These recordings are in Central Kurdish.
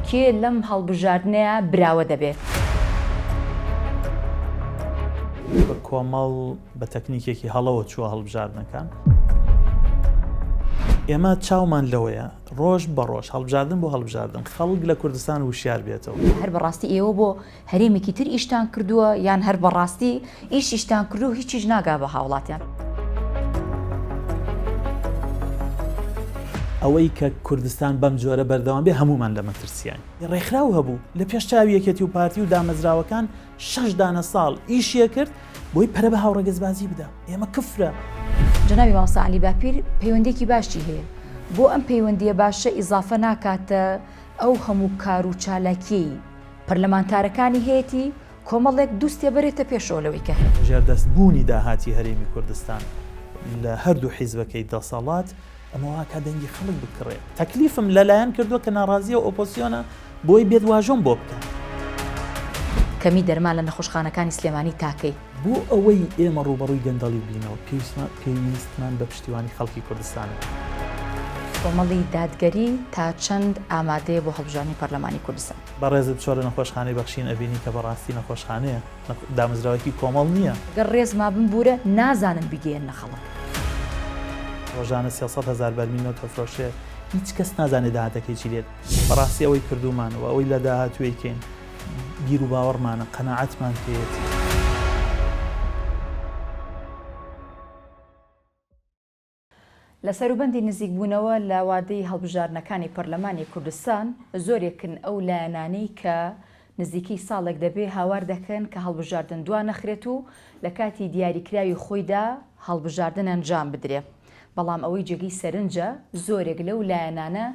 کێ لەم هەڵبژاردنەیا براوە دەبێ؟ بە کۆمەڵ بە تەکنیکێکی هەڵەوە چووە هەڵبژاردنەکان. ئێمە چاومان لەوەیە ڕۆژ بە ڕۆژ هەڵبژاردن بۆ هەڵبژاردن خەڵک لە کوردستان وشیار بێتەوە. هەر بەڕاستی ئێوە بۆ هەرێمێکی تر ئیشتان کردووە یان هەر بەڕاستی ئیشیشتان کردووە و هیچیش ناگا بە هاوڵاتیان؟ ئەوەی کە کوردستان بەم جۆرە بەردەوام بێ هەموومان لە مەترسیاین. ڕێکخراو هەبوو لە پێش چاوی یەکێتی و پارتی و دامەزراوەکان شەش دانە ساڵ ئیشی کرد بۆی پەرە بە هاوڕەگەزبازی بدا. ئێمە کفرە. جەنابی مامۆستا عەلی باپیر پەیوەندیەکی باشی هەیە بۆ ئەم پەیوەندیە باشە ئیزافە ناکاتە ئەو هەموو کار و چالاکیەی پەرلەمانتارەکانی هەیەتی کۆمەڵێک دوستێ بەرێتە پێشەوە لەوەی کە هەیە. ژێردەست بوونی داهاتی هەرێمی کوردستان لە هەردوو حیزبەکەی دەسەڵات، ئەمە واکا دەنگی خەڵک بکڕێ. تەکلیفم لە لایەن کردووە کە ناڕازییە و ئۆپۆسیۆنە بۆی بێت واژۆم بۆ بکا. کەمی دەرمان لە نەخۆشخانەکانی سلێمانی تاکەی؟ بۆ ئەوەی ئێمە ڕووبەڕووی گەندەڵی ببینەوە پێویستمان بە پشتیوانی خەڵکی کوردستانە. کۆمەڵی دادگەری تا چەند ئامادەیە بۆ هەڵبژاردنی پەرلەمانی کوردستان؟ بەڕێزت بچۆرە نەخۆشخانەی بەخشین ئەبینی کە بەڕاستی نەخۆشخانەیە دامەزراوەیەکی کۆمەڵ نییە. گەر ڕێزما بمبورە نازانم بیگەیەننە خەڵک. ڕۆژانە 300 هەزار بەرمیل نەوت ئەفرۆشێ هیچ کەس نازانێ داهاتەکەی چی لێت. بەڕاستی ئەوەی کردوومان و ئەوەی لە داهاتوو ئەیکەین بیر و باوەڕمانە، قەناعەتمان پێیەتی. لە سەروبەندی نزیکبوونەوە لە وادەی هەڵبژاردنەکانی پەرلەمانی کوردستان، زۆرێکن ئەو لایەنانەی کە نزیکەی ساڵێک دەبێ هاوار دەکەن کە هەڵبژاردن دوا نەخرێت و لە کاتی دیاریکراوی خۆیدا هەڵبژاردن ئەنجام بدرێ. بەڵام ئەوەی جێگەی سەرنجە زۆرێک لەو لایەنانە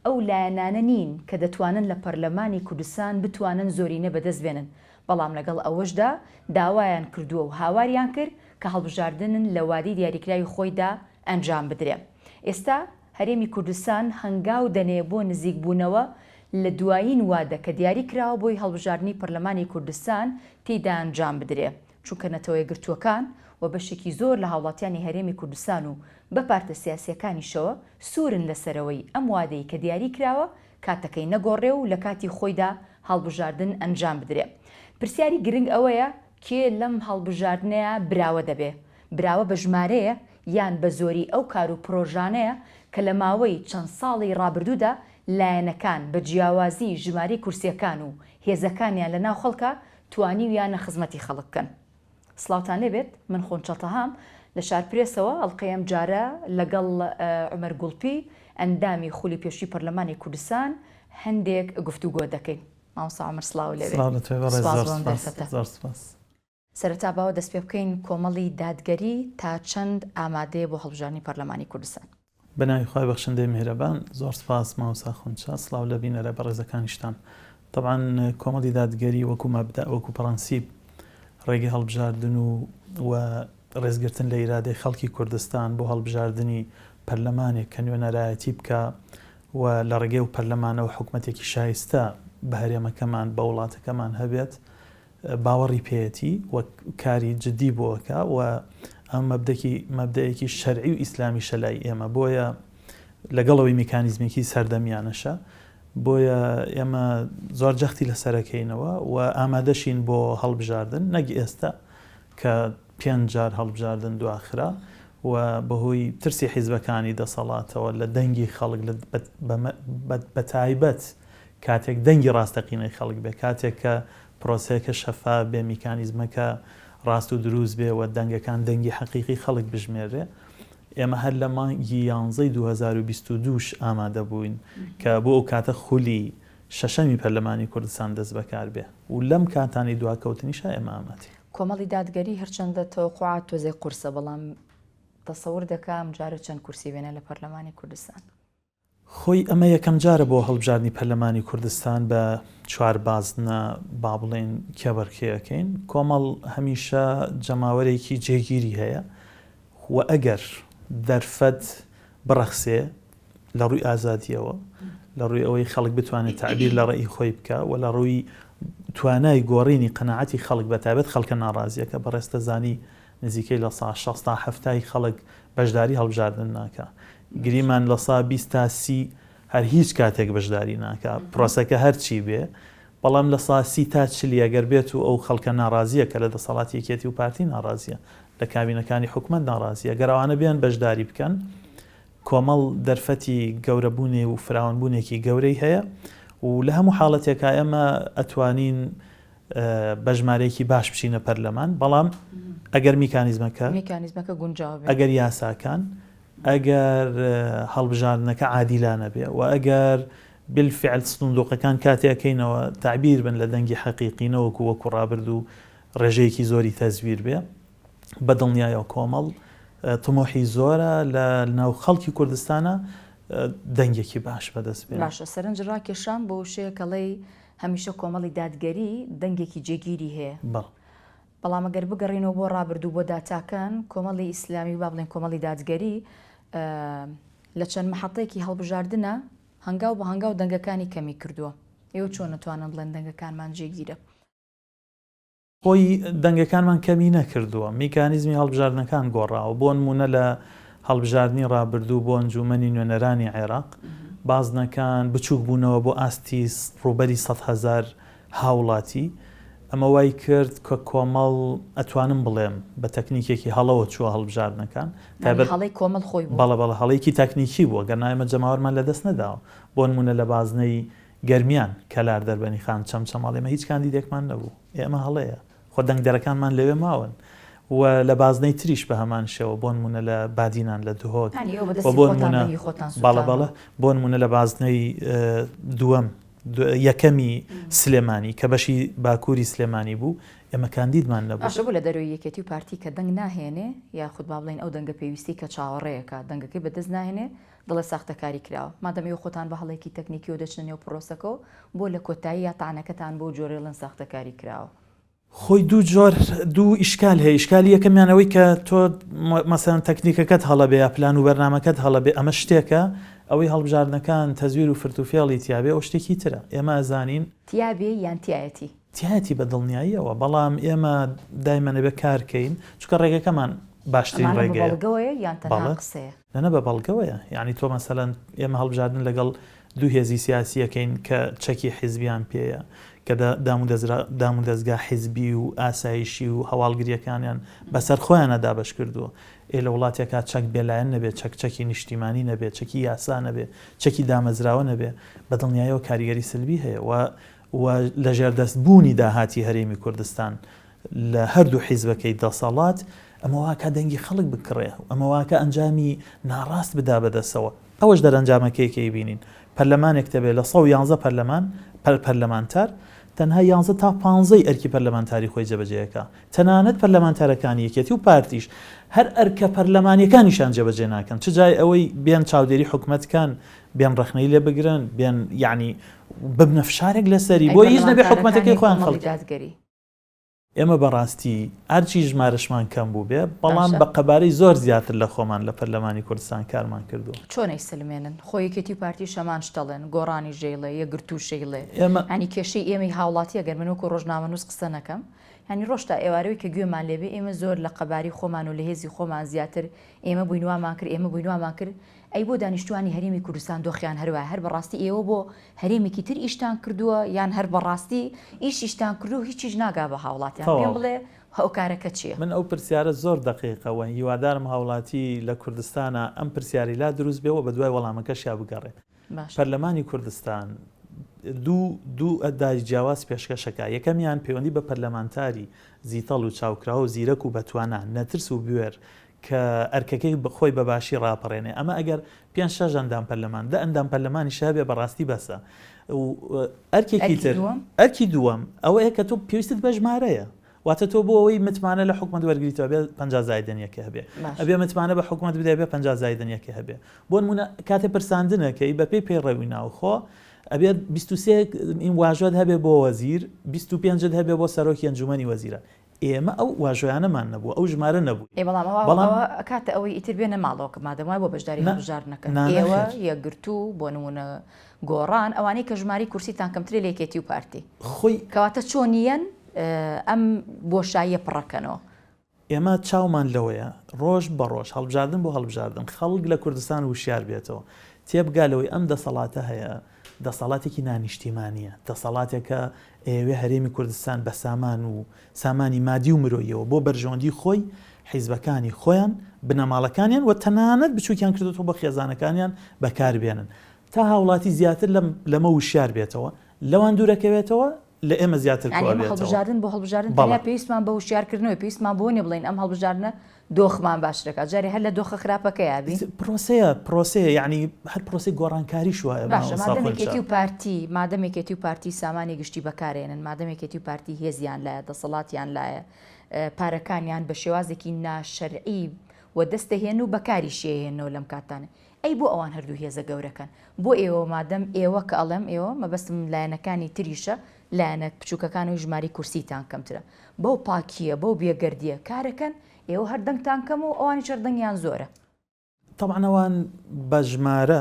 ئەو لایەنانە نین کە دەتوانن لە پەرلەمانی کوردستان بتوانن زۆرینە بەدەست بێنن، بەڵام لەگەڵ ئەوەشدا داوایان کردووە و هاواریان کرد کە هەڵبژاردنن لە وادەی دیاریکراوی خۆیدا ئەنجام بدرێ. ئێستا هەرێمی کوردستان هەنگاو دەنێ بۆ نزیکبوونەوە لە دوایین وادە کە دیاری کراوە بۆی هەڵبژاردنی پەرلەمانی کوردستان تێیدا ئەنجام بدرێ، چونکە نەتەوەیەکگرتووەکان و بەشێکی زۆر لە هاوڵاتیانی هەرێمی کوردستان و بە پارتە سیاسییەکانیشەوە سوورن لەسەرەوەی ئەم وادەی کە دیاری کراوە کاتەکەی نەگۆڕێ و لە کاتی خۆیدا هەڵبژاردن ئەنجام بدرێ. پرسیاری گرنگ ئەوەیە کێ لەم هەڵبژاردنەیا براوە دەبێ؟ براوە بە ژمارەیە یان بە زۆری ئەو کار و پرۆژانەیە کە لە ماوەی چەند ساڵی ڕابردوودا لایەنەکان بە جیاوازی ژمارەی کورسیەکان و هێزەکانیان لە ناو خەڵکا توانیویانە خزمەتی خەڵک بکەن؟ سڵاوتان لێبێت من خونچە تەهام لە شارپرێسەوە ئەڵقەی ئەمجارە لەگەڵ عومەر گوڵپی ئەندامی خولی پێشووی پەرلەمانی کوردستان هەندێک گفتوگۆ دەکەین. مامۆستا عومەر سڵاو لێبێ. سڵاو لە تۆی بەڕێز سپاس زۆر بۆ ئەم سپاس دەرفەتە. زۆر سپاس. سەرەتا باوە دەست پێ بکەین کۆمەڵی دادگەری تا چەند ئامادەیە بۆ هەڵبژاردنی پەرلەمانی کوردستان؟ بە ناوی خوای بەخشندەی میهرەبان زۆر سپاس مامۆستا خونچە سڵاو لە بینەرە بەڕێزەکانیشتان تەبعەن کۆمەڵی دادگەری وەکو مەبدەئ وەکو پڕەنسیپ ڕێگەی هەڵبژاردن و و ڕێزگرتن لە ئیرادەی خەڵکی کوردستان بۆ هەڵبژاردنی پەرلەمانێک کە نوێنەرایەتی بکا و لە ڕێگەی ئەو پەرلەمانەوە حکومەتێکی شایستە بە هەرێمەکەمان بە وڵاتەکەمان هەبێت باوەڕی پێیەتی و کاری جدی بۆ ئەکا و ئەم مەبدەکی مەبدەیەکی شەرعی و ئیسلامیشە لای ئێمە بۆیە لەگەڵ ئەوەی میکانیزمێکی سەردەمیانەشە بۆیە ئێمە زۆر جەختی لەسەرەکەینەوە و ئامادەشین بۆ هەڵبژاردن نەک ئێستا کە پێنج جار هەڵبژاردن دواخرا و بەهۆی ترسی حیزبەکانی دەسەڵاتەوە لە دەنگی خەڵک بە تایبەت کاتێک دەنگی ڕاستەقینەی خەڵک بێ، کاتێک کە پرۆسەیەکە شەفاف بێ، میکانیزمەکە ڕاست و دروست بێ و دەنگەکان دەنگی حەقیقی خەڵک بژمێرێ. ئێمە هەر لە مانگی یانزەی 2022 ش ئامادە بووین کە بۆ ئەو کاتە خولی شەشەمی پەرلەمانی کوردستان دەست بەکار بێ و لەم کاتانەی دواکەوتنیشا ئێمە ئامادەین. کۆمەڵی دادگەری هەرچەندە تەوەقوعات تۆزێک قورسە، بەڵام تەسەور دەکا ئەمجارە چەند کورسی بێنێ لە پەرلەمانی کوردستان؟ خۆی ئەمە یەکەم جارە بۆ هەڵبژاردنی پەرلەمانی کوردستان بە چوار بازنە با بڵێین کێبەرکێ ئەکەین، کۆمەڵ هەمیشە جەماوەرێکی جێگیری هەیە و ئەگەر دەرفەت بڕەخسێ لە ڕووی ئازادیەوە لە ڕووی ئەوەی خەڵک بتوانێت تەعبیر لە ڕەئی خۆی بکا و لە ڕووی توانای گۆڕینی قەناعەتی خەڵک بە تایبەت خەڵکە ناڕازیەکە بەڕێزتە زانی نزیکەی لە سا 60 تا حەفتای خەڵک بەشداری هەڵبژاردن ناکا گریمان لە سا 20 تا 30. هەر هیچ کاتێک بەشداری ناکا پرۆسەکە هەرچی بێ بەڵام لە سا سی تا چلی ئەگەر بێت و ئەو خەڵکە ناڕازیە کە لە دەسەڵاتی یەکێتی و پارتی ناڕازیە لە کابینەکانی حکومەت ناڕازیە گەر ئەوانە بێن بەشداری بکەن کۆمەڵ دەرفەتی گەورەبوونێ و فراوانبوونێکی گەورەی هەیە و لە هەموو حاڵەتێکا ئێمە ئەتوانین بە ژمارەیەکی باش بچینە پەرلەمان بەڵام ئەگەر میکانیزمەکە میکانیزمەکە گونجاو بێ ئەگەر یاساکان ئەگەر هەڵبژاردنەکە عادیلانە بێ و ئەگەر بالفعل سندوقەکان کاتێ ئەکەینەوە تەعبیر بن لە دەنگی حەقیقی نەوەکو وەکو ڕابردوو ڕێژەیەکی زۆری تەزویر بێ بە دڵنیایەوە کۆمەڵ تموحی زۆرە لە ناو خەڵکی کوردستانە دەنگێکی باش بەدەست بێنێ. باشە سەرنج ڕاکێشام بۆ وشەیەک ئەڵێی هەمیشە کۆمەڵی دادگەری دەنگێکی جێگیری هەیە. بەڵێ. بەڵام ئەگەر بگەڕێینەوە بۆ ڕابردوو بۆ داتاکان کۆمەڵی ئیسلامی با بڵێین کۆمەڵی دادگەری لە چەند مەحەتەیەکی هەڵبژاردنە هەنگاو بە هەنگاو دەنگەکانی کەمی کردووە ئێوە چۆن ئەتوانن بڵێن دەنگەکانمان جێگیرە؟ خۆی دەنگەکانمان کەمی نەکردووە، میکانیزمی هەڵبژاردنەکان گۆڕاوە، بۆنموونە لە هەڵبژاردنی ڕابردوو بۆ ئەنجوومەنی نوێنەرانی عێراق بازنەکان بچووک بوونەوە بۆ ئاستی ڕووبەری 100,000 هاوڵاتی، ئەمە وای کرد کە کۆمەڵ ئەتوانم بڵێم بە تەکنیکێکی هەڵەوە چووە هەڵبژاردنەکان، یانی هەڵەی کۆمەڵ خۆی بوو؟ بەڵێ بەڵێ هەڵەیەکی تەکنیکی بووە، گەرنا ئێمە جەماوەرمان لەدەست نەداوە، بۆنموونە لە بازنەی گەرمیان، کەلار، دەربەنیخان، چەمچەماڵ ئێمە هیچ کاندیدێکمان نەبوو، ئێ ئەمە هەڵەیە، خۆ دەنگدەرەکانمان لەوێ ماون و لە بازنەی تریش بە هەمان شێوە بۆنموونە لە بادینان لە دهۆک یانی ئێوە بە و دەستی بۆ خۆتان نموونە دەنگی خۆتان بەڵێ سوتاندووە. بەڵێ بۆ نموونە لە بازنەی دووەم یەکەمی سلێمانی کە بەشی باکووری سلێمانی بوو ئێمە کاندیدمان نەبوو. باشە بۆ لە دەرەوەی یەکێتی و پارتی کە دەنگ ناهێنێ یاخود با بڵێین ئەو دەنگە پێویستەی کە چاوەڕێیەکە دەنگەکەی بەدەست ناهێنێ دەڵێ ساختەکاری کراوە. مادەم ئێوە خۆتان بە هەڵەیەکی تەکنیکیەوە دەچنە نێو پرۆسەکەوە، بۆ لە کۆتاییا تەعنەکەتان بەو جۆرەی ڵێن ساختەکاری کراوە؟ خۆی دوو جۆر دوو ئیشکال هەیە، ئیشکالی یەکەمیان ئەوەی کە تۆ مەسەلەن تەکنیکەکەت هەڵە بێ یا پلان و بەرنامەکەت هەڵە بێ ئەمە شتێکە، ئەوەی هەڵبژاردنەکان تەزویر و فرت و فێڵی تیابێ ئەو شتێکی ترە. ئێمە ئەزانین. تیابێ یان تیایەتی؟ تیایەتی بە دڵنیاییەوە، بەڵام ئێمە دایمەن ئەبێ کار کەین، چونکە ڕێگەکەمان باشترین ئەمانە بە ڕێگەیە. بەڵگەوەیە یان تەنها بەڵێ. قسەیە؟ نا نا بە بەڵگەوەیە یانی تۆ مەسەلەن ئێمە هەڵبژاردن لەگەڵ دوو هێزی سیاسی ئەکەین کە چەکی حیزبیان پێیە کە دامودەزگا حیزبی و ئاسایشی و هەواڵگریەکانیان بەسەر خۆیانە دابەش کردووە ئێ لە وڵاتێکا چەک بێلایەن نەبێ چەک چەکی نیشتیمانی نەبێ چەکی یاسا نەبێ چەکی دامەزراوە نەبێ بە دڵنیایەوە کاریگەری سلبی هەیە و و لەژێردەست بوونی داهاتی هەرێمی کوردستان لە هەردوو حیزبەکەی دەسەڵات، ئەمە واکا دەنگی خەڵک بکڕێ و ئەمە واکا ئەنجامی ناڕاست بدا بەدەستەوە، ئەوەش دەرەنجامەکەی کە ئەیبینین پەرلەمانێک دەبێ لە 111 پەرلەمان پەرلەمانتار تەنها یانزە تا پانزەی ئەرکی پەرلەمانتاری خۆی جێبەجێ ئەکا، تەنانەت پەرلەمانتارەکانی یەکێتی و پارتیش هەر ئەرکە پەرلەمانیەکانیشیان جێبەجێ ناکەن، چ جای ئەوەی بێن چاودێری حکومەت کەن، بێن ڕەخنەی لێ بگرن، بێن یەعنی ببنە فشارێک لەسەری، ئەی بۆ هیچ نەبێ حکومەتەکەی پەرلەمانتارەکانی خۆیان کۆمەڵی خەڵکی. دادگەری؟ ئێمە بەڕاستی هەرچی ژمارەشمان کەم بووبێ، بەڵام باشە. بە قەبارەی زۆر زیاتر لە خۆمان لە پەرلەمانی کوردستان کارمان کردووە. چۆن ئەیسەلمێنن؟ خۆ یەکێتی و پارتیش هەمان شت ئەڵێن، گۆڕانیش دەیڵێ، یەکگرتووش ئەیڵێ. ئێمە. یانی کێشەی ئێمەی هاوڵاتی ئەگەر من وەکوو ڕۆژنامەنووس قسە نەکەم، یانی ڕۆژ تا ئێوارەوەی کە گوێمان لێ بێ ئێمە زۆر لە قەبارەی خۆمان و لە هێزی خۆمان زیاتر ئێمە بووین وامان کرد، ئێمە بووین وامان کرد، ئەی بۆ دانیشتوانی هەرێمی کوردستان دۆخیان هەر وایە؟ هەر بەڕاستی ئێوە بۆ هەرێمێکی تر ئیشتان کردووە یان هەر بەڕاستی ئیشیشتان کردووە و هیچیش ناگا بە هاوڵاتیان؟ پێم تەواو. بڵێ هۆکارەکە چییە؟ من ئەو پرسیارە زۆر دەقیقە و هیوادارم هاوڵاتی لە کوردستانا ئەم پرسیارەی لا دروست بێ و بەدوای وەڵامەکەشیا بگەڕێ. باشە. پەرلەمانی کوردستان دوو دوو ئەدای جیاواز پێشکەش ئەکا، یەکەمیان پەیوەندی بە پەرلەمانتاری زیتەڵ و چاوکراوە و زیرەک و بەتوانا، نەترس و بوێر کە ئەرکەکەی خۆی بە باشی ڕاپەڕێنێ ئەمە ئەگەر پێنج شەش ئەندام پەرلەمان دە ئەندام پەرلەمانیش هەبێ بەڕاستی بەسە و ئەرکێکی تر ئەرکی دووەم ئەوەیە کە تۆ پێویستت بە ژمارەیە واتە تۆ بۆ ئەوەی متمانە لە حکومەت وەرگریتەوە بێ 50 زایدن یەکێ هەبێ ئەبێ متمانە بە حکومەت بدەێ بێ 50 زایدن یەکێ هەبێ بۆ نمونە کاتێ پرساندنەکەی بە پێی پەیڕەوی ناوخۆ ئەبێت 23 واژۆت هەبێ بۆ وەزیر 25 هەبێ بۆ سەرۆکی ئەنجومەنی وەزیران ئێمە ئەو واژۆیانەمان نەبوو، ئەو ژمارە نەبوو. ئێ بەڵام ئەوە بەڵام. ئەوە ئەکاتە ئەوەی ئیتر بێنە ماڵەوە کە مادەم وایە بۆ بەشداری نا، هەڵبژاردنەکەن نا ئێوە نەخێر. یەکگرتوو بۆ نموونە گۆڕان ئەوانەی کە ژمارەی کورسیتان کەمترە لە یەکێتی و پارتی خۆی. کەواتە چۆن یەن ئەم بۆشاییە پڕەکەنەوە؟ ئێمە چاومان لەوەیە ڕۆژ بە ڕۆژ هەڵبژاردن بۆ هەڵبژاردن خەڵک لە کوردستان وشیار بێتەوە، تێبگا لەوەی ئەم دەسەڵاتە هەیە دەسەڵاتێکی نانیشتیمانییە، دەسەڵاتێکە ئەیەوێ هەرێمی کوردستان بە سامان و سامانی مادی و مرۆییەوە بۆ بەرژەوەندی خۆی، حیزبەکانی خۆیان، بنەماڵەکانیان و تەنانەت بچووکیان کردۆتەوە بۆ خێزانەکانیان بەکار بێنن. تا هاوڵاتی زیاتر لەم لەمە وشیار بێتەوە، لەوان دوورەکەوێتەوە، لە ئێمە زیاتر یانی ئێمە کۆئەبێتەوە. هەڵبژاردن بۆ هەڵبژاردن بەڵێ. تەنیا پێویستمان بە وشیارکردنەوەیە، پێویستمان بەوە نییە بڵێین ئەم هەڵبژاردنە دۆخمان باش دەکات، جارێ هەر لە دۆخە خراپەکەیا بین. پرۆسەیە، پرۆسەیە، یانی هەر پرۆسەی گۆڕانکاریش وایە باشە مامۆستا مادەم خونچە. یەکێتی و پارتی، مادەم یەکێتی و پارتی سامانی گشتی بەکارێنن، مادەم یەکێتی و پارتی هێزیان لایە، دەسەڵاتیان لایە، پارەکانیان بە شێوازێکی ناشەرعی وەدەست دەهێنن و بەکاریشیەهێننەوە لەم کاتانە، ئەی بۆ ئەوان هەردوو هێزە گەورەکەن؟ بۆ ئێوە مادەم ئێوە کە ئەڵێم ئێوە مەبەستم لایەنەکانی تریشە لایەنە بچوکەکان و ژمارەی کورسیتان کەمترە بەو پاکیە بەو بێگەردیە کارەکەن ئێوە هەر دەنگتان کەمە و ئەوانیش هەر دەنگیان زۆرە. تەبعەن ئەوان بە ژمارە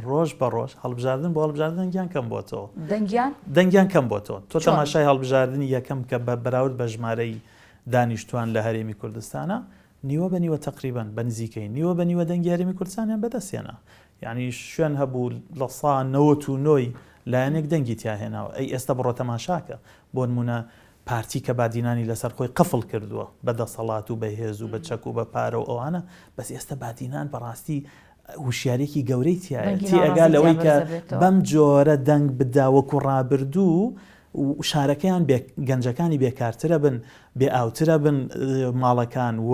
ڕۆژ بە ڕۆژ هەڵبژاردن بۆ هەڵبژاردن دەنگیان کەم بۆتەوە. دەنگیان؟ دەنگیان کەم بۆتەوە. تۆ چۆن؟ تەماشای هەڵبژاردنی یەکەم کە بە بەراورد بە ژمارەی دانیشتوان لە هەرێمی کوردستانا نیوە بە نیوە تەقریبەن بە نزیکەی نیوە بە نیوە دەنگی هەرێمی کوردستانیان بەدەست هێنا. یانی شوێن هەبوو لە سا 99 ی لایەنێک دەنگی تیا هێناوە. ئەی ئێستا بڕۆ تەماشاکە. بۆ نموونە پارتی کە بادینانی لەسەر خۆی قفڵ کردووە بە دەسەڵات و بە هێز و بە چەک و بە پارە و ئەوانە، بەس ئێستا بادینان بەڕاستی هوشیاریەکی گەورەی تیایە دەنگی تێئەگا ناڕازی تیا لەوەی کە بەرز ئەبێتەوە. بەم جۆرە دەنگ بدا وەکو ڕابردوو و شارەکەیان بێ گەنجەکانی بێکارترە بن بێ ئاوترە بن ماڵەکان و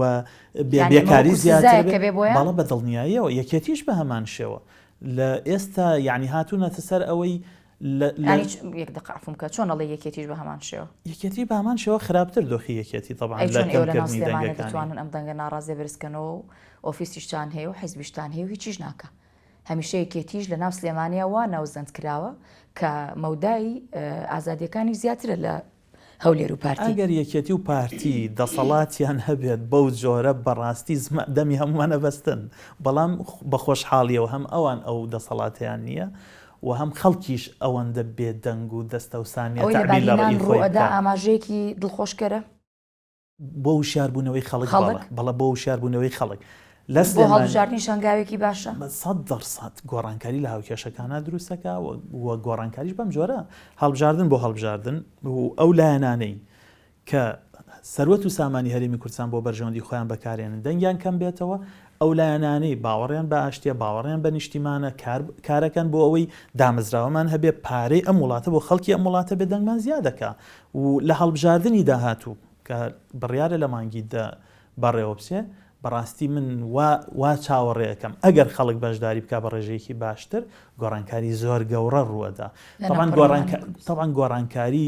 بێ یانی ئەمە بێکاری وەکو زیاتر سزایەک بێ کە بێ بۆیان؟ بەڵێ بە دڵنیاییەوە یەکێتیش بە هەمان شێوە لە ئێستا یانی هاتوونەتە سەر ئەوەی لە لە یانی یەک دەقە عەفوم کە چۆن ئەڵێی یەکێتیش بە هەمان شێوە؟ یەکێتی بە هەمان شێوە خراپتر دۆخی یەکێتی تەبعەن ئەی لە چۆن ئێوە لە ناو کەمکردنی سلێمانی دەنگەکانی. دەتوانن ئەم دەنگە ناڕازیە بەرز کەنەوە و ئۆفیسیشتان هەیە و حیزبیشتان هەیە و هیچیش ناکا؟ هەمیشە یەکێتیش لە ناو سلێمانیا وا ناوزەند کراوە کە مەودای ئازادیەکانی زیاترە لە هەولێر و پارتی. ئەگەر یەکێتی و پارتی دەسەڵاتیان هەبێت بەو جۆرە بەڕاستی دەمی هەموومان ئەبەستن، بەڵام بە خۆشحاڵیەوە هەم ئەوان ئەو دەسەڵاتەیان نییە و هەم خەڵکیش ئەوەندە بێدەنگ و دەستەوسان نییە ئەوەی لە تەعبیر لە بادینان ڕەئی خۆی ڕووئەدا بکا. ئاماژەیەکی دڵخۆشکەرە؟ بۆ وشیاربوونەوەی خەڵک خەڵک؟ بەڵێ بەڵێ بۆ وشیاربوونەوەی خەڵک لە بۆ سلێمانی. هەڵبژاردنیش هەنگاوێکی باشە؟ 100% گۆڕانکاری لە هاوکێشەکانا دروست دەکا و گۆڕانکاریش بەم جۆرە هەڵبژاردن بۆ هەڵبژاردن و ئەو لایەنانەی کە سەروەت و سامانی هەرێمی کوردستان بۆ بەرژەوەندی خۆیان بەکارێنن دەنگیان کەم بێتەوە، ئەو لایەنانەی باوەڕیان بە ئاشتیە، باوەڕیان بە نیشتیمانە، کار کارەکەن بۆ ئەوەی دامەزراوەمان هەبێ، پارەی ئەم وڵاتە بۆ خەڵکی ئەم وڵاتە بێ دەنگمان زیادەکا و لە هەڵبژاردنی داهاتوو کە بڕیارە لە مانگی دە بەڕێوە بچێ، بەڕاستی من وا وا چاوەڕێ ئەکەم ئەگەر خەڵک بەشداری بکا بە ڕێژەیەکی باشتر گۆڕانکاری زۆر گەوڕە ڕووەدا لە ناو تەبعەن پەرلەمانی گۆڕانکا کوردستان. تەبعەن گۆڕانکاری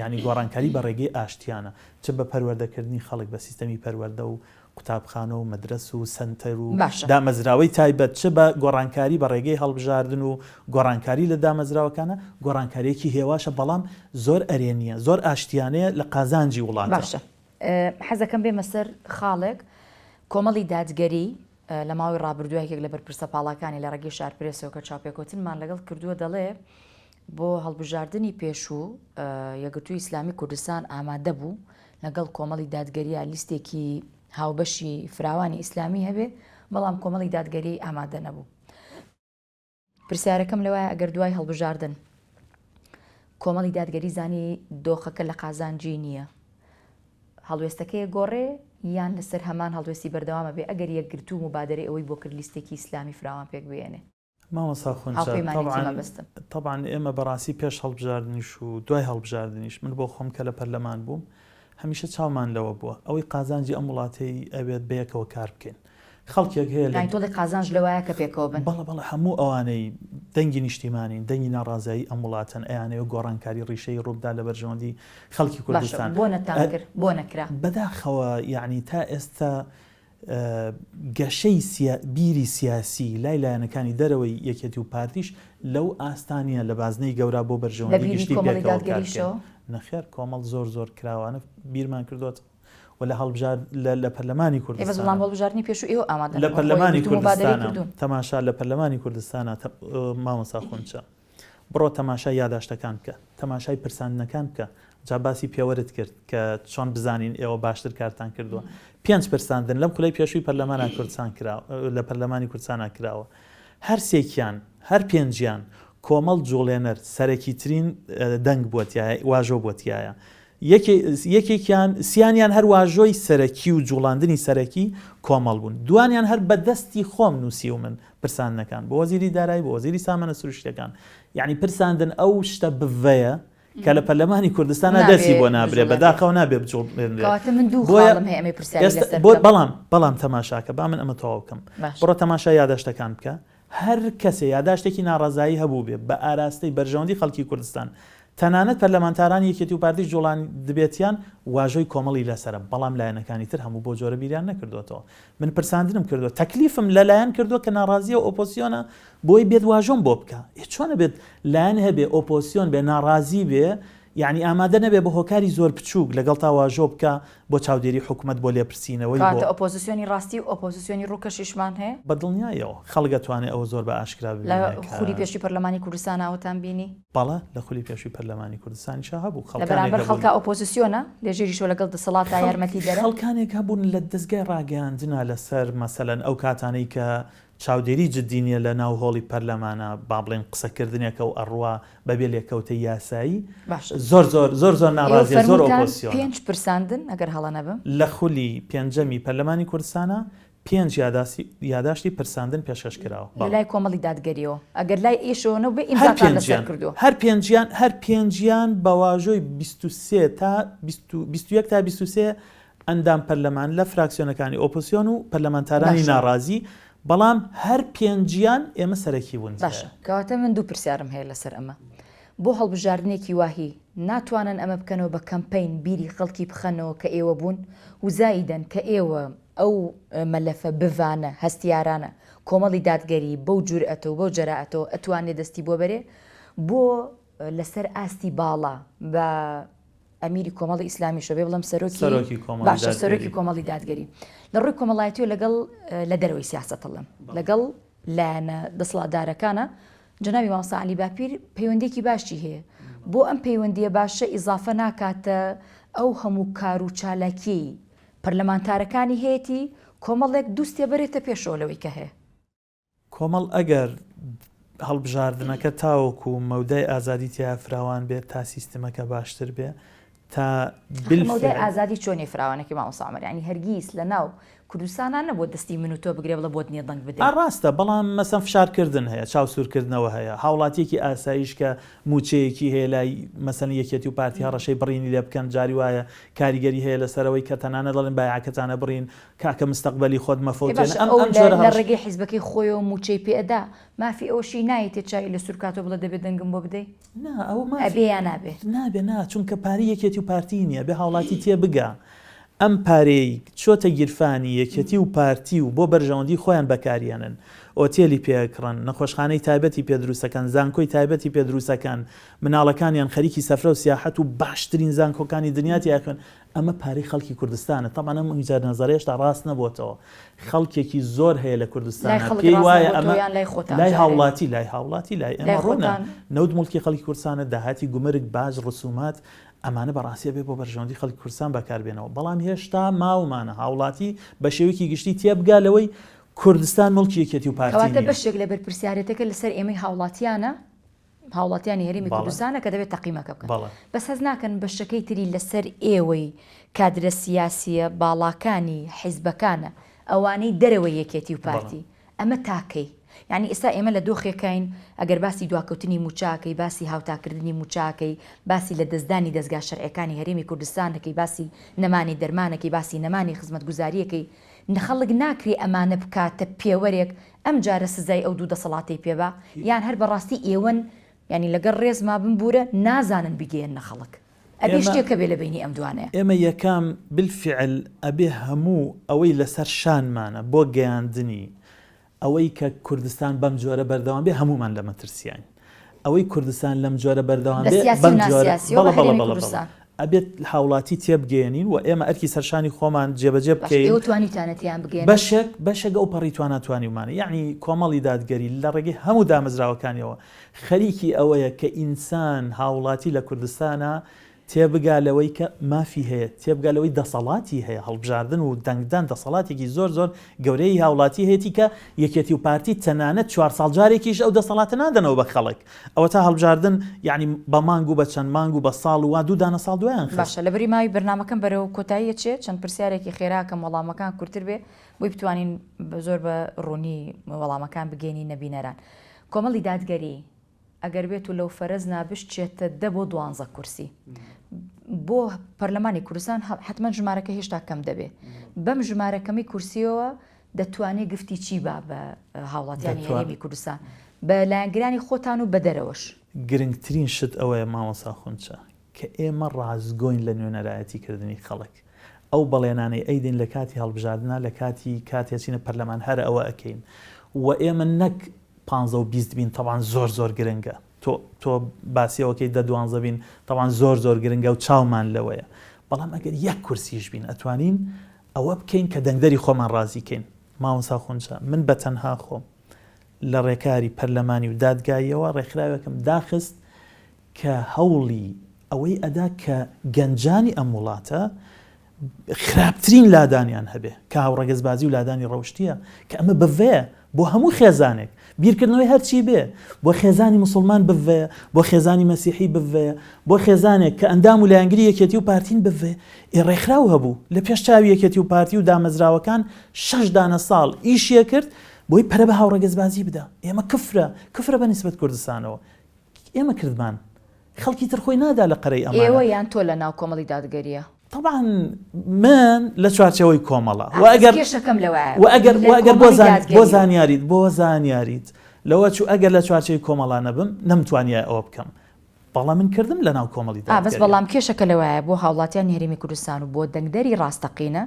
یانی گۆڕانکاری بە ڕێگەی ئاشتیانە چ بە پەروەردەکردنی خەڵک بە سیستەمی پەروەردە و قوتابخانە و مەدرەس و سەنتەر و باشە. دامەزراوەی تایبەت چ بە گۆڕانکاری بە ڕێگەی هەڵبژاردن و گۆڕانکاری لە دامەزراوەکانە گۆڕانکارییەکی هێواشە بەڵام زۆر ئەرێنییە زۆر ئاشتیانەیە لە قازانجی وڵاتە. باشە حەزەکەم بێمە سەر خاڵێک، کۆمەڵی دادگەری لە ماوەی ڕابردووە یەکێک لە بەرپرسە پاڵاکانی لە ڕێگەی شارپرێسەوە کە چاوپێکەوتنمان لەگەڵ کردووە دەڵێ بۆ هەڵبژاردنی پێشوو یەکگرتووی ئیسلامی کوردستان ئامادە بوو لەگەڵ کۆمەڵی دادگەریە لیستێکی هاوبەشی فراوانی ئیسلامی هەبێ بەڵام کۆمەڵی دادگەری ئامادە نەبوو. پرسیارەکەم لەوایە ئەگەر دوای هەڵبژاردن کۆمەڵی دادگەری زانی دۆخەکە لە قازانجی نییە هەڵوێستەکەی گۆڕێ یان لەسەر هەمان هەڵوێستی بەردەوامە بێ ئەگەر یەکگرتوو موبادەرەی ئەوەی بۆ کرد لیستێکی ئیسلامی فراوان پێک بێنێ؟ مامۆستا خونچە هاوپەیمانێتی تەبعەن مەبەستم. تەبعەن ئێمە بەڕاستی پێش هەڵبژاردنیش و دوای هەڵبژاردنیش من بۆ خۆم کە لە پەرلەمان بووم هەمیشە چاومان لەوە بووە ئەوەی قازانجی ئەم وڵاتەی ئەوێت بەیەکەوە کار بکەین خەڵکێک هەیە لە. یانی تۆڵی قازانج لەوایە کە پێکەوە بن. بەڵێ بەڵێ هەموو ئەوانەی دەنگی نیشتیمانین دەنگی ناڕازایی ئەم وڵاتەن ئەیانەوێ گۆڕانکاری ڕیشەیی ڕووبدا لە بەرژەوەندی خەڵکی باشە کوردستان. بۆ نەتان کرد بۆ نەکرا؟ بەداخەوە یانی تا ئێستا گەشەی بیری سیاسی لای لایەنەکانی دەرەوەی یەکێتی و پارتیش لەو ئاستا نییە لە بازنەی گەورا بۆ لە بەرژەوەندی بیری گشتی کۆمەڵی پێکەوە کار بکەین. دادگەریشەوە؟ نەخێر کۆمەڵ زۆر زۆر کراوانە بیرمان کردۆتەوە و لە هەڵبژار لە لە پەرلەمانی ئێ بەس بەڵام کوردستانا بۆ هەڵبژاردنی پێشوو ئێوە ئامادە لە نەبوون خۆ پەرلەمانی یەکگرتوو موبادەرەی کوردستانا کردوون. تەماشا لە پەرلەمانی کوردستانا مامۆستا خونچە بڕۆ تەماشای یاداشتەکان بکە تەماشای پرساندنەکان بکە. جا باسی پێوەرت کرد کە چۆن بزانین ئێوە باشتر کارتان کردووە. پێنج پرساندن لەم خولەی پێشووی پەرلەمانا کوردستان کرا لە پەرلەمانی کوردستانا کراوە. هەر سێکیان، هەر پێنجیان کۆمەڵ جوڵێنەر سەرەکیترین دەنگ بووە تیایا، واژۆ بووە تیایا. یەکێ یەکێکیان سیانیان هەر واژۆی سەرەکی و جوڵاندنی سەرەکی کۆمەڵ بوون. دوانیان هەر بە دەستی خۆم نووسیومن پرساندنەکان بۆ وەزیری دارایی، بۆ وەزیری سامانە سروشتییەکان. یەعنی پرساندن ئەو شتە بڤەیە کە لە پەرلەمانی کوردستانا دەستی بۆ نابرێ بەداخەوە نابێ بجوڵێنرێ کەواتە من دوو بۆیە خاڵم هەیە ئەمەی پرسیاری ئێستا لەسەر بۆ بکەم. بەڵام بەڵام تەماشاکە با من ئەمە تەواو بکەم باشە. بڕۆ تەماشای یاداشتەکان بکە هەر کەسێ یاداشتێکی ناڕەزایی هەبووبێ بە ئاراستەی بەرژەوەندی خەڵکی کوردستان تەنانەت پەرلەمانتارانی یەکێتی و پارتیش جوڵاندبێتیان واژۆی کۆمەڵی لەسەرە بەڵام لایەنەکانی تر هەموو بەو جۆرە بیریان نەکردۆتەوە من پرساندنم کردووە تەکلیفم لە لایەن کردووە کە ناڕازیە و ئۆپۆسیۆنە بۆی بێت واژۆم بۆ بکا ئێ چۆن ئەبێت لایەن هەبێ ئۆپۆسیۆن بێ ناڕازی بێ یەعنی ئامادە نەبێ بە هۆکاری زۆر بچووک لەگەڵتا واژۆ بکا بۆ چاودێری حکومەت بۆ لێپرسینەوەی بۆ. کەواتە ئۆپۆزسیۆنی ڕاستی و ئۆپۆزسیۆنی ڕووکەشیشمان هەیە؟ بە دڵنیایەوە خەڵک ئەتوانێ ئەوە زۆر بە ئاشکرا لە ببینێ کە. خولی پێشووی پەرلەمانی کوردستان ئەوەتان بینی؟ بەڵێ لە خولی پێشووی پەرلەمانی کوردستانیشا هەبوو لە خەڵکانێک بەرامبەر هەبوون. خەڵکا ئۆپۆزسیۆنە لە ژێریشەوە لەگەڵ دەسەڵاتا خەڵک یارمەتیدەرە؟ خەڵکانێک هەبوون لە دەزگای ڕاگەیاندنا لەسەر مەسەلەن ئەو کاتانەی کە چاودێری جدی نیە لە ناو هۆڵی پەرلەمانا با بڵێین قسە کردنێکە و ئەڕوا بەبێ لێکەوتەی یاسایی باشە زۆر زۆر زۆر زۆر ئێوە ناڕازیە زۆر فەرمووتان ئۆپۆزسیۆنە. پێنج پرساندن ئەگەر هەڵە نەبم. لە خولی پێنجەمی پەرلەمانی کوردستانا پێنج یاداشتی پرساندن پێشکەش کراوە. لە بەڵێ. لای کۆمەڵی دادگەریەوە ئەگەر لای ئێشەوە نەبووبێ هەر ئیمزاتان لەسەر پێنجیان کردووە. هەر پێنجیان هەر پێنجیان بە واژۆی 23 تا 21 تا 23 ئەندام پەرلەمان لە فراکسیۆنەکانی ئۆپۆسیۆن و پەرلەمانتارانی باشە. ناڕازی، بەڵام هەر پێنجیان ئێمە سەرەکی بوون باشە تیایا. کەواتە من دوو پرسیارم هەیە لەسەر ئەمە. بۆ هەڵبژاردنێکی واهی ناتوانن ئەمە بکەنەوە بە کەمپەین بیری خەڵکی بخەنەوە کە ئێوە بوون و زائیدەن کە ئێوە ئەو مەلەفە بڤانە هەستیارانە کۆمەڵی دادگەری بەو جورئەتە و بەو جەرائەتەوە ئەتوانێ دەستی بۆ بەرێ بۆ لەسەر ئاستی باڵا بە ئەمیری کۆمەڵی ئیسلامیشە بێ بڵێم سەرۆکی سەرۆکی کۆمەڵی باشە سەرۆکی دادگەری. کۆمەڵی دادگەری لە ڕووی کۆمەڵایەتیەوە لەگەڵ لە دەرەوەی سیاسەت ئەڵێم لەگەڵ لایەنە دەسەڵاتدارەکانە جەنابی مامۆستا عەلی باپیر پەیوەندیەکی باشی هەیە بۆ ئەم پەیوەندیە باشە ئیزافە ناکاتە ئەو هەموو کار و چالاکیەی پەرلەمانتارەکانی هەیەتی کۆمەڵێک دووستێ بەرێتە پێشەوە لەوەی کە هەیە. کۆمەڵ ئەگەر هەڵبژاردنەکە تاوەکو مەودای ئازادی تیا فراوان بێت تا سیستمەکە باشتر بێ تا مەودای ئازادی چۆنی فراوانەکەی مامۆستا عومەر یانی هەرگیز لە ناو کوردستانا نەبووە دەستی من و تۆ بگرێ بڵێ بۆت نییە دەنگ بدەی. ئا ڕاستە بەڵام مەسەن فشارکردن هەیە چاو سوورکردنەوە هەیە هاوڵاتیەکی ئاسایش کە موچەیەکی هەیە لای مەسەن یەکێتی و پارتی هەڕەشەی بڕینی لێ بکەن جاری وایە کاریگەری هەیە لەسەرەوەی کە تەنانەت دەڵێن بایعەکەتانە بڕین کاکە مستەقبەلی خۆت ئێ مەفەوتێنە باشە ئەم ئەو ئەم لە جۆرە لە هەڕەشە. ڕێگەی حیزبەکەی خۆیەوە موچەی پێ ئەدا مافی ئەوەشی نایەتێ چاوی لە سوور بکاتەوە بڵێ دەبێ دەنگم بۆ بدەی؟ نا ئەوە مافی ئەبێ یا نابێ؟ نابێ نا چونکە پارەی یەکێتی و پارتی نیە ئەبێ هاوڵاتی تێ بگا ئەم پارەیەی چۆتە گیرفانی یەکێتی و پارتی و بۆ بەرژەوەندی خۆیان بەکاریەنن ئۆتێلی پێ ئەکڕن نەخۆشخانەی تایبەتی پێ دروستەکەن زانکۆی تایبەتی پێ دروستەکەن مناڵەکانیان خەریکی سەفرە و سیاحەت و باشترین زانکۆکانی دنیا تیا ئەخوێن ئەمە پارەی خەڵکی کوردستانە تەبعەن ئەم ویجا نەزەرە هێشتا ڕاست نەبۆتەوە خەڵکێکی زۆر هەیە لە لای کوردستانە خەڵک پێی ڕاست وایە نەبۆتەوە ئەمە یان لای خۆتان لای جارێ هاوڵاتی لای هاوڵاتی لای لای ئێمە ڕوونە خۆتان نەوت موڵکی خەڵکی کوردستانە داهاتی گومرگ باج ڕسومات ئەمانە بەڕاستی ئەبێ بۆ بەرژەوەندی خەڵکی کوردستان بەکاربێنەوە بەڵام هێشتا ماومانە هاوڵاتی بە شێوەیەکی گشتی تێبگا لەوەی کوردستان موڵکی یەکێتی و پارتی کەواتە نییە. بەشێک لە بەرپرسیارێتەکە لەسەر ئێمەی هاوڵاتیانە هاوڵاتیانی هەرێمی کوردستانە کە دەبێت تەقیمەکە بکەن بەس هەست ناکەن بەشەکەی تری لەسەر ئێوەی کادرە سیاسیە باڵاکانی حیزبەکانە ئەوانەی دەرەوەی یەکێتی و پارتی ئەمە تاکەی یعنی ئێستا ئێمە لە دۆخێکین ئەگەر باسی دواکەوتنی موچاکەی باسی هاوتاکردنی موچاکەی باسی لە دەستدانی دەزگا شەرعەکانی هەرێمی کوردستانەکەی باسی نەمانی دەرمانەکەی باسی نەمانی خزمەتگوزاریەکەی خەڵک ناکرێ ئەمانە بکاتە پێوەرێک ئەم جارە سزای ئەو دوو دەسەڵاتەی پێ با یان هەر بەڕاستی ئێوەن یانی لەگەڵ ڕێزما بمبورە نازانن بیگەیەننە خەڵک ئەبێ ئێمە شتێک هەبێ لە بەینی ئەم دوانەیە. ئێمە یەکەم بالفعل ئەبێ هەموو ئەوەی لەسەر شانمانە بۆ گەیاندنی ئەوەی کە کوردستان بەم جۆرە بەردەوام بێ هەموومان لە مەترسیاین ئەوەی کوردستان لەم جۆرە بەردەوام بە بێ سیاسی و بەم جۆرە ناسیاسیەوە بەڵێ بە بەڵێ هەرێمی بەڵێ بەڵێ کوردستان. ئەبێت هاوڵاتی تێبگەیەنین و ئێمە ئەرکی سەرشانی خۆمان جێبەجێ باش بکەین. ئێوە توانیوتانە تێیان بگەیەنن؟ بەشێک بەشێک ئەو پەڕی توانا توانیومانە یەعنی کۆمەڵی دادگەری لە ڕێگەی هەموو دامەزراوەکانیەوە خەریکی ئەوەیە کە ئینسان هاوڵاتی لە کوردستانا. تێبگا لەوەی کە مافی هەیە، تێبگا لەوەی دەسەڵاتی هەیە، هەڵبژاردن و دەنگدان دەسەڵاتێکی زۆر زۆر گەورەی هاوڵاتی هەیەتی کە یەکێتی و پارتی تەنانەت چوار ساڵ جارێکیش ئەو دەسەڵاتە نادەنەوە بە خەڵک، ئەوەتا هەڵبژاردن یەعنی بە مانگ و بە چەند مانگ و بە ساڵ و وا دوو دانە ساڵ دوایان خست. باشە لەبری ماوی بەرنامەکەم بەرەو کۆتایی ئەچێ چەند پرسیارێکی خێرا ئەکەم وەڵامەکان کورتر بێ بۆی بتوانین زۆر بە ڕوونی وەڵامەکان بگەینینە بینەران. کۆمەڵی دادگەری ئەگەر بێت و لەو فەرەزنا بشچێتە دە بۆ دوانزە کورسی بۆ پەرلەمانی کوردستان حتمما ژمارەکە هێشتا کەم دەبێ بەم ژمارە کەمی کورسیەوە دەتوانێت گفتی چی با بە هاوڵاتیانی هەرێمی کوردستان بە لایەنگرانی خۆتان و بە دەرەوەش؟ گرنگترین شت ئەوەیە مامۆستا خونچە کە ئێمە ڕاستگۆین لە نوێنەرایەتی کردنی خەڵک ئەو بەڵێنانەی ئەیدەین لە کاتی هەڵبژاردنا لە کاتی کاتی ئەچینە پەرلەمان هەر ئەوە ئەکەین و ئێمە نەک پانزە و 20 بین تەبعەن زۆر زۆر گرنگە تۆ تۆ باسی ئەوەکەی دە دوانزە بین تەبعەن زۆر زۆر گرنگە و چاومان لەوەیە بەڵام ئەگەر یەک کورسیش بین ئەتوانین ئەوە بکەین کە دەنگدەری خۆمان ڕازی کەین مامۆستا خونچە من بە تەنها خۆم لە ڕێکاری پەرلەمانی و دادگاییەوە ڕێکخراوێکم داخست کە هەوڵی ئەوەی ئەدا کە گەنجانی ئەم وڵاتە خراپترین لادانیان هەبێ کە هاوڕەگەزبازی و لادانی ڕەوشتیە کە ئەمە بڤەیە بۆ هەموو خێزانێک بیرکردنەوەی هەرچی بێ بۆ خێزانی مسلمان بڤەیە بۆ خێزانی مەسیحی بڤەیە بۆ خێزانێک کە ئەندام و لایەنگری یەکێتی و پارتین بڤەیە ئێ ڕێکخراو هەبوو لە پێش چاوی یەکێتی و پارتی و دامەزراوەکان شەش دانە ساڵ ئیشیە کرد بۆی پەرە بە هاوڕەگەزبازی بدا ئێمە کفرە کفرە بە نیسبەت کوردستانەوە ئێمە کردمان خەڵکی تر خۆی نادا لە قەرەی ئەمانە. ئێوە یان تۆ لە ناو کۆمەڵی دادگەریە؟ تەبعەن من لە چوارچێوەی کۆمەڵە وە ئەگەر کێشەکەم لەوایە وە ئەگەر وە ئەگەر بۆ زان بۆ زانیاریت بۆ زانیاریت لەوە چوو ئەگەر لە چوارچێوەی کۆمەڵا نەبم نەمتوانیایە ئەوە بکەم بەڵام من کردم لە ناو کۆمەڵی ئا بەس دادگەریە. بەڵام کێشەکە لەوایە بۆ هاوڵاتیانی هەرێمی کوردستان و بۆ دەنگدەری ڕاستەقینە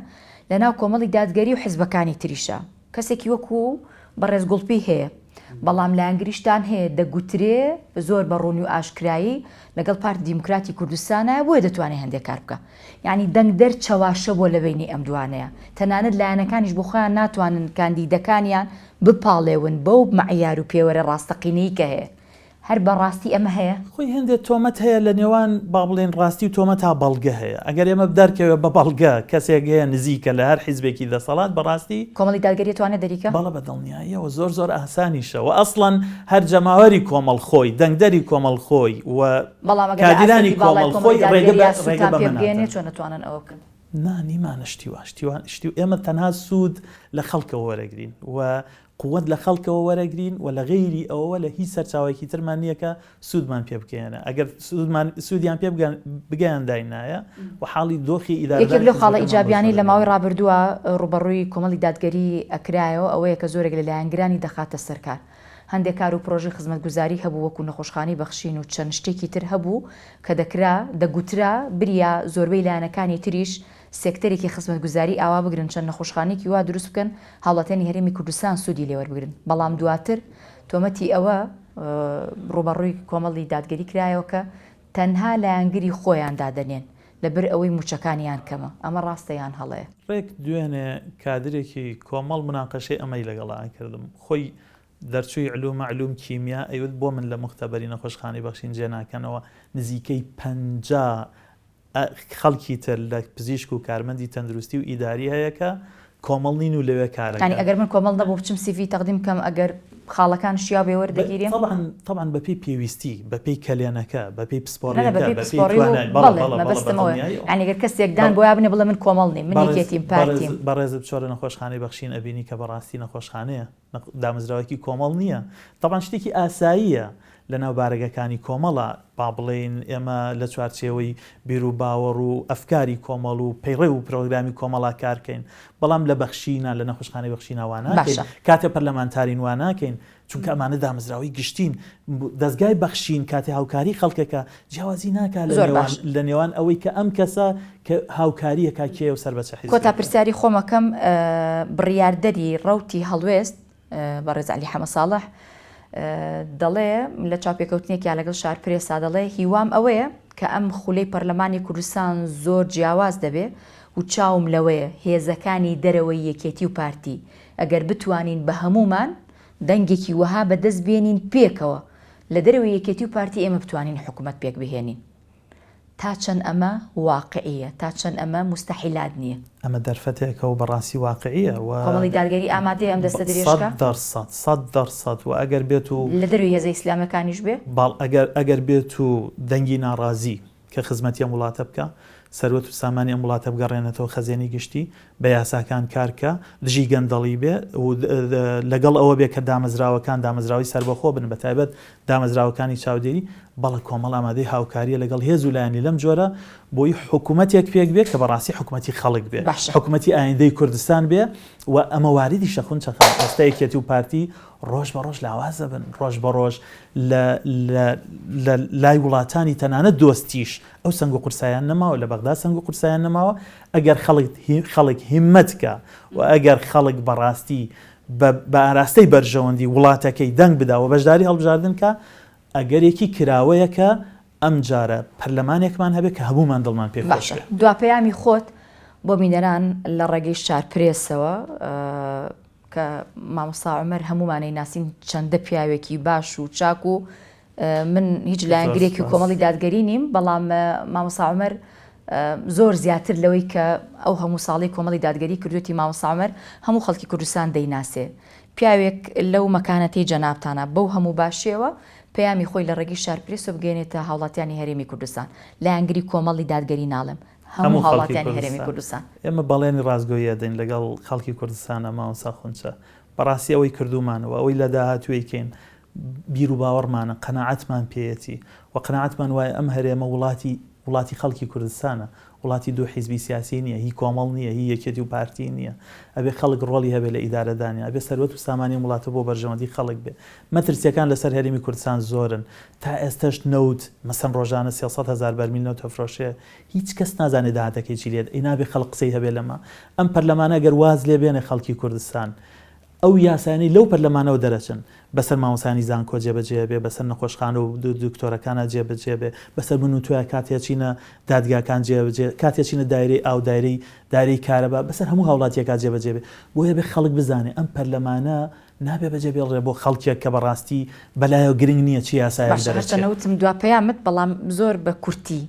لە ناو کۆمەڵی دادگەری و حزبەکانی تریشا کەسێکی وەکو بەڕێز گوڵپی هەیە، بەڵام لایەنگریشتان هەیە، دەگوترێ زۆر بە ڕوونی و ئاشکرایی لەگەڵ پارتی دیموکراتی کوردستانایە بۆیە دەتوانێ هەندێک کار بکا. یانی دەنگدەر چەواشە بووە لە بەینی ئەم دوانەیە. تەنانەت لایەنەکانیش بۆ خۆیان ناتوانن کاندیدەکانیان بپاڵێون بەو مەعیار و پێوەرە ڕاستەقینەی کە هەیە. هەر بە ڕاستی ئەمە هەیە؟ خۆی هێندێ تۆمەت هەیە لە نێوان با بڵێین ڕاستی و تۆمەتا بەڵگە هەیە ئەگەر ئێمە دەرکەوێ بە بەڵگە کەسێک هەیە نزیکە لە هەر حیزبێکی دەسەڵات بە ڕاستی. کۆمەڵی دادگەری ئەتوانێ دەریکا؟ بەڵێ بە دڵنیاییەوە زۆر زۆر ئاسانیشە و ئەسڵەن هەر جەماوەری کۆمەڵ خۆی دەنگدەری کۆمەڵ خۆی و بەڵام ئەگەر لە کادیرانی ئاستێکی باڵای کۆمەڵ خۆی کۆمەڵی ڕێگە دادگەریا بە ڕێگە سووتان بەمە پێ بگەیەنێ نادەن. چۆن ئەتوانن ئەوە بکەن؟ نا نیمانە شتی وا شتی وا شتی ئێمە تەنها سوود لە خەڵکەوە وەرەگرین و قوت لە خەڵکەوە وەرەگرین و لە غەیری ئەوەوە لە هیچ سەرچاوەیەکی ترمان نییە کە سوودمان پێ بگەیەنە ئەگەر سوودمان سوودیان پێ بگەیانداینایە و حاڵی دۆخی یەکێک ئیدارەدانی لەو خاڵە حیزبەکەمان بەو ئیجابیانەی جۆرە لە ماوەی نەبوو. ڕابردووە ڕووبەڕووی کۆمەڵی دادگەری ئەکرایەوە ئەوەیە کە زۆرێک لە لایەنگرانی دەخاتە سەر کار. هەندێک کار و پڕۆژەی خزمەتگوزاری هەبوو وەکو نەخۆشخانەی بەخشین و چەند شتێکی تر هەبوو کە دەکرا، دەگوترا بریا زۆربەی لایەنەکانی تریش سێکتەرێکی خزمەتگوزاری ئاوا بگرن چەند نەخۆشخانەیەکی وا دروست بکەن هاوڵاتیانی هەرێمی کوردستان سوودی لێ وەربگرن بەڵام دواتر تۆمەتی ئەوە ڕووبەڕووی کۆمەڵی دادگەری کرایەوە کە تەنها لایەنگری خۆیان دادەنێن لەبەر ئەوەی مووچەکانیان کەمە ئەمە ڕاستە یان هەڵەیە؟ ڕێک دوێنێ کادرێکی کۆمەڵ موناقەشەی ئەمەی لەگەڵا کردم خۆی دەرچووی علومە علوم کیمیا ئەیوت بۆ من لە موختەبەری نەخۆشخانەی بەخشین جێ ناکەنەوە نزیکەی 50 خەڵکی تر لە پزیشک و کارمەندی تەندروستی و ئیداری هەیە کە کۆمەڵ نین و لەوێ یانی کارەکەن. ئەگەر من کۆمەڵ نەبوو بچم سیڤی تەقدیم بکەم ئەگەر خاڵەکان شیاو بێ وەردەگیرێم؟ تەبعەن تەبعەن بەپێی پێویستی، بەپێی کەلێنەکە، بەپێی نا نا پسپۆڕییەکە، بەپێی بەپێی پسپۆڕی و توانای بەڵێ بەڵێ بەڵێ بەڵێ مەبەستم ئەوەیە بەدڵنیاییەوە. یانی گەر کەسێک دان بەڵێ بۆیا بنێ بڵێ من کۆمەڵ نیم من بەڕێز یەکێتیم بەڕێز پارتیم. بەڕێزت بچۆرە نەخۆشخانەی بەخشین ئەبینی کە بەڕاستی نەخۆشخانەیە. دامەزراوەیەکی کۆمەڵ نییە، تەبعەن شتێکی ئاساییە لەناو بارەگەکانی کۆمەڵە، با بڵێین ئێمە لە چوارچێوەی بیروباوەڕ و ئەفکاری کۆمەڵ و پەیڕەو و پرۆگرامی کۆمەڵا کار کەین، بەڵام لە بەخشینە، لە نەخۆشخانەی بەخشینە وا ناکەین، باشە. کاتێ پەرلەمانتارین وا ناکەین، چونکە ئەمانە دامەزراوەی گشتین، دەزگای بەخشین کاتێ هاوکاری خەڵکەکە جیاوازی ناکا لە زۆر نێوان باش. لە نێوان ئەوەی کە ئەم کەسە کە هاوکاریەکا کێیە و سەر بە چ کۆتا حیزبێکە. پرسیاری خۆم ئەکەم بڕیاردەری ڕەوتی هەڵوێست بەڕێز عەلی حەمە ساڵح دەڵێ لە چاوپێکەوتنێکیا لەگەڵ شار پرێسا دەڵێ هیوام ئەوەیە کە ئەم خولەی پەرلەمانی کوردستان زۆر جیاواز دەبێ و چاوم لەوەیە هێزەکانی دەرەوەی یەکێتی و پارتی ئەگەر بتوانین بە هەموومان دەنگێکی وەها بەدەست بێنین پێکەوە لە دەرەوەی یەکێتی و پارتی ئێمە بتوانین حکومەت پێک بهێنین. تا چەند ئەمە واقعییە؟ تا چەند ئەمە موستەحیلات نییە؟ ئەمە دەرفەتێکە و بەڕاستی واقعییە و. کۆمەڵی دادگەری ئامادەیە ئەم دەستە درێژ کا؟ 100%، 100% و ئەگەر بێت و. لە دەروی هێزە ئیسلامییەکانیش بێ؟ بەڵ ئەگەر ئەگەر بێت و دەنگی ناڕازی کە خزمەتی ئەم وڵاتە بکا، سەروەت و سامانی ئەم وڵاتە بگەڕێنێتەوە خەزێنەی گشتی، بە یاساکان کار بکا، دژی گەندەڵی بێ و لەگەڵ ئەوە بێ کە دامەزراوەکان دامەزراوەی سەربەخۆ بن بە تایبەت دامەزراوەکانی چاودێری، بەڵێ کۆمەڵ ئامادەی هاوکارییە لەگەڵ هێز و لایەنی لەم جۆرە بۆی حکوومەتێک پێک بێ کە بەڕاستی حکوومەتی خەڵک بێ، باشە. حکوومەتی ئایندەی کوردستان بێ و ئەمە واریدیشە خونچە خان، ئێستا یەکێتی و پارتی ڕۆژ بە ڕۆژ لاواز دەبن، ڕۆژ بە ڕۆژ لە لە لە لای وڵاتانی تەنانەت دۆستیش ئەو سەنگ و قورسایان نەماوە، لە بەغدا سەنگ و قورسایان نەماوە، ئەگەر خەڵک خەڵک هیممەت کا و ئەگەر خەڵک بەڕاستی بە بە ئاراستەی بەرژەوەندی وڵاتەکەی دەنگ بدا و بەشداری هەڵبژاردن کا، ئەگەرێکی کراوەیە کە ئەمجارە پەرلەمانێکمان هەبێ کە هەموومان دڵمان پێی خۆش باشە بێ. دوا پەیامی خۆت بۆ بینەران لە ڕێگەی شارپرێسەوە کە مامۆستا عومەر هەموومان ئەیناسین چەندە پیاوێکی باش و چاک و من هیچ لایەنگرێکی کۆمەڵی دادگەری نیم بەڵام مامۆستا عومەر زۆر زیاتر لەوەی کە ئەو هەموو ساڵی کۆمەڵی دادگەری کردوێتی مامۆستا عومەر هەموو خەڵکی کوردستان دەیناسێ پیاوێک لەو مەکانەتەی جەنابتانە بەو هەموو باشیەوە پەیامی خۆی لە ڕێگەی شارپرێسەوە بگەیەنێتە هاوڵاتیانی هەرێمی کوردستان لایەنگری کۆمەڵی دادگەری ناڵێم هەموو هاوڵاتیانی هەرێمی کوردستان. ئێمە بەڵێنی ڕاستگۆیی ئەدەین لەگەڵ خەڵکی کوردستانا مامۆستا خونچە بەڕاستی ئەوەی کردوومانە و ئەوەی لە داهاتوو ئەیکەین بیروباوەڕمانە قەناعەتمان پێیەتی و قەناعەتمان وایە ئەم هەرێمە وڵاتی وڵاتی خەڵکی کوردستانە وڵاتی دوو حیزبی سیاسی نییە هی کۆمەڵ نییە هی یەکێتی و پارتی نییە ئەبێ خەڵک ڕۆڵی هەبێ لە ئیدارەدانیا ئەبێ سەروەت و سامانی ئەم وڵاتە بۆ بەرژەوەندی خەڵک بێ مەترسیەکان لەسەر هەرێمی کوردستان زۆرن تا ئێستەش نەوت مەسەن ڕۆژانە 300 هەزار بەرمیل نەوت ئەفرۆشێ هیچ کەس نازانێ داهاتەکەی چی لێت ئەی نابێ خەڵک قسەی هەبێ لەمە ئەم پەرلەمانە گەر واز لێ بێنێ خەڵکی کوردستان ئەو یاسایانەی لەو پەرلەمانەوە دەرەچن بەسەر مامۆستایانی زانکۆ جێبەجێ ئەبێ بەسەر نەخۆشخانە و دکتۆرەکانا جێبەجێ بێ بەسەر من و تۆیا کاتێ ئەچینە دادگاکان جێبەجێ کاتێ ئەچینە دایرەی ئاو دایرەی دایرەی کارەبا بەسەر هەموو هاوڵاتیەکا جێبەجێ بێ بۆیە بێ خەڵک بزانێ ئەم پەرلەمانە نابێ بەجێ بێڵرێ بۆ خەڵکێک کە بەڕاستی بەلایەوە گرنگ نییە چ یاسایەک باشە دەرەچێ. هەرچەندە وتم دوا پەیامت بەڵام زۆر بە کورتی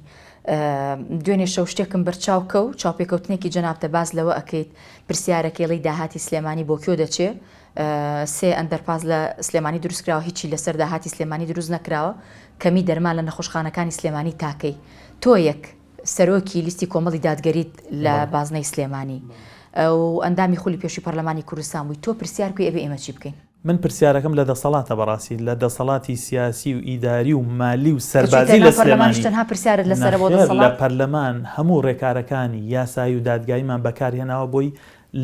دوێنێ شەو شتێکم بەرچاو کەوت چاوپێکەوتنێکی جەنابتە باس لەوە ئەکەیت پرسیارەکەی ڵی داهاتی سلێمانی بۆ کوێ دەچێ سێ ئەندەرپاس لە سلێمانی دروست کراوە هیچی لەسەر داهاتی سلێمانی دروست نەکراوە کەمی دەرمان لە نەخۆشخانەکانی سلێمانی تاکەی تۆ یەک سەرۆکی لیستی کۆمەڵی دادگەریت لە بازنەی سلێمانی و ئەندامی خولی پێشوی پەرلەمانی کوردستان بووی تۆ پرسیار کوی ئەبێ ئێمە چی بکەین؟ من پرسیارەکەم لە دەسەڵاتە بەڕاستی لە دەسەڵاتی سیاسی و ئیداری و مالی و سەربازی لە سلێمانی نەخێر لە پەرلەمان هەموو ڕێکارەکانی یاسایی و دادگاییمان بەکارهێناوە بۆی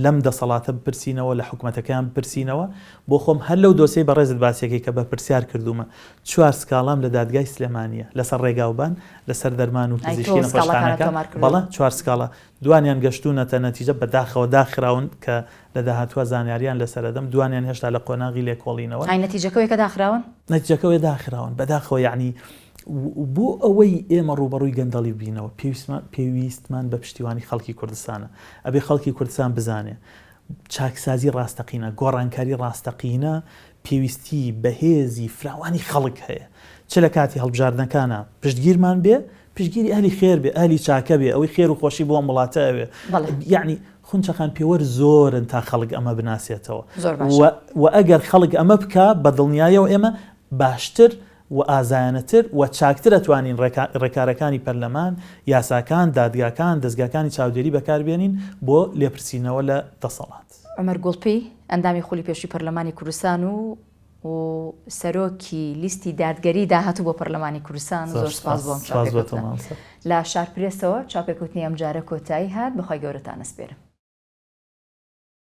لەم دەسەڵاتە بپرسینەوە لە حکومەتەکەیان بپرسینەوە بۆ خۆم هەر لەو دۆسیەی بەڕێزت باسیەکەی کە بە پرسیار کردوومە چوار سکاڵام لە دادگای سلێمانیە لەسەر ڕێگاوبان لەسەر دەرمان و پزیشکی نەخۆشخانەکان بەڵێ چوار سکاڵا دوانیان گەشتوونەتە نەتیجە بەداخەوە داخراون کە لە داهاتووە زانیاریان لەسەر ئەدەم دوانیان هێشتا لە قۆناغی لێکۆڵینەوەن. ئای نەتیجەکە وەیە کە داخراون؟ نەتیجەکە وەیە داخراون بەداخەوە یەعنی بۆ ئەوەی ئێمە ڕووبەڕووی گەندەڵی ببینەوە پێویستمان پێویستمان بە پشتیوانی خەڵکی کوردستانە ئەبێ خەڵکی کوردستان بزانێ چاکسازی ڕاستەقینە گۆڕانکاری ڕاستەقینە پێویستی بە هێزی فراوانی خەڵک هەیە چ لە کاتی هەڵبژاردنەکانا پشتگیرمان بێ پشتگیری ئەهلی خێر بێ ئەهلی چاکە بێ ئەوەی خێر و خۆشی بۆ ئەم وڵاتە ئەوێ یەعنی خونچەخان پێوەر زۆرن تا خەڵک ئەمە بناسێتەوە و ئەگەر خەڵک ئەمە بکا بە دڵنیایەوە ئێمە باشتر و ئازایانەتر و چاکتر ئەتوانین ڕێکارەکانی پەرلەمان، یاساکان، دادگاکان، دەزگاکانی چاودێری بەکاربێنین بۆ لێپرسینەوە لە دەسەڵات. عومەر گوڵپی، ئەندامی خولی پێشووی پەرلەمانی کوردستان و و سەرۆکی لیستی دادگەری داهاتوو بۆ پەرلەمانی کوردستان، زۆر سوپاس بۆ ئەم چاوپێکەوتنە. لە شارپرێسەوە چاوپێکەوتنی ئەمجارە کۆتایی هات، بەخوای گەورەتان ئەسپێرم.